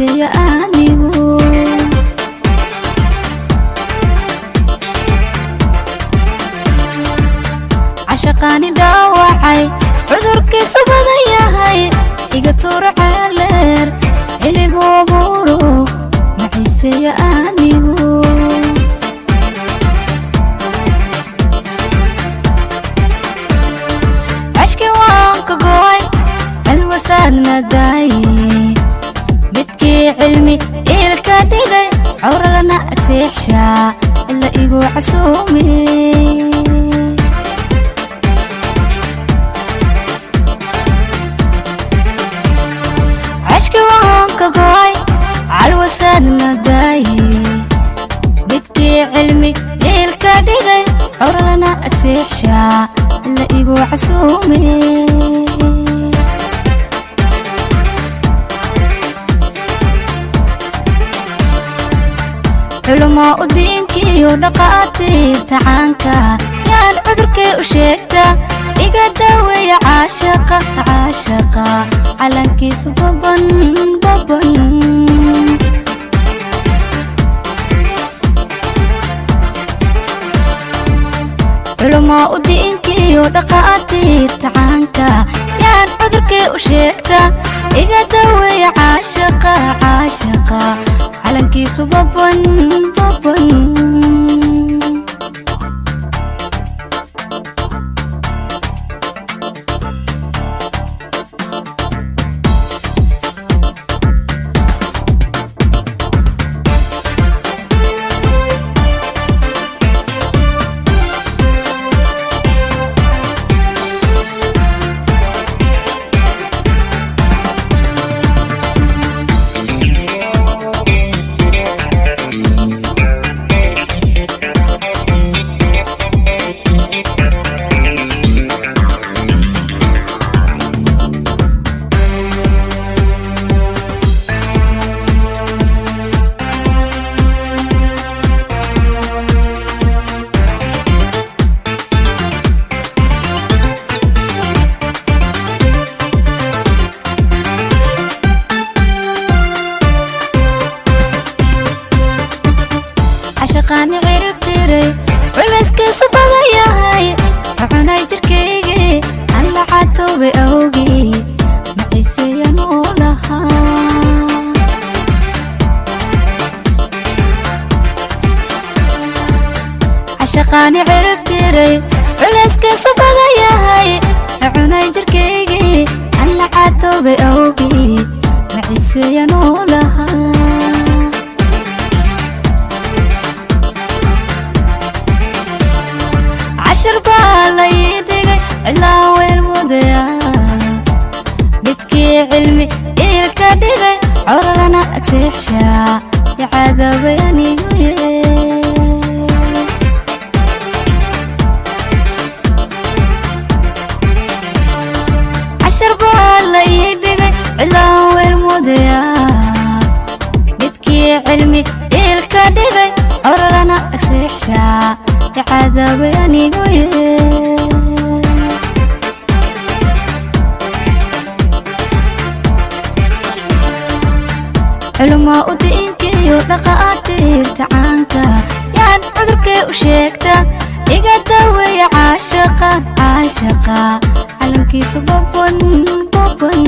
Maciiseeya anigu. Cashaqaani dhaawacay, cudurkiisu badan yahay, iga tuuro ceeleer ciligu abuuro. Maciiseeya anigu. Cashki waan ka go'ay, cilwasaadna daaye, midkii cilmi iilka dhigay, cawralana agseexshaa ila igu casuume. Cashki waan ka go'ay, calwasaadna daaye, midkii cilmi iilka dhigay, cawralana agseexshaa ila igu casuume. Culumaa u diinkiiyo dhaqaatiirta caanka yaan cudurkay u sheegta, iga daaweeya caashaqa, caashaqa calankiisu baban baban. Culumaa u diinkiiyo dhaqaatiirta caanka yaan cudurkay u sheegta, iga daaweeya caashaqa, caashaqa calankiisu baban baban. Cashaqaani cirib tiray, culayskiisu badan yahay, cunay jirkaygii aan la catoobay awgii. Maciiseeyan uu lahaa. Cashaqaani cirib tiray, culayskiisu badan yahay, cunay jirkaygii aan la catoobay awgii. Maciiseeyan uu lahaa. Cashar baa la ii dhigay, cidlaan weyl mudaya, midkii cilmi iilka dhigay, coralana agseexshaa yacadaabay anigu ye. Cashar baa la ii dhigay, cidlaan weyl mudaya, midkii cilmi iilka dhigay, coralana agseexshaa yacadaabay anigu ye. Culumaa u diinkiiyo dhaqaatiirta caanka yaan cudurkay u sheegta, iga daaweeya caashaqa, caashaqa calankiisu baban baban.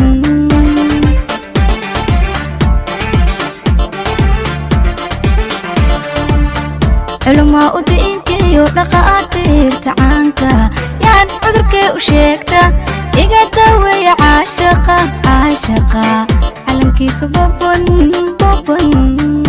Culumaa u diinkiiyo dhaqaatiirta caanka yaan cudurkay u sheegta, iga daaweeya caashaqa, caashaqa calankiisu baban baban.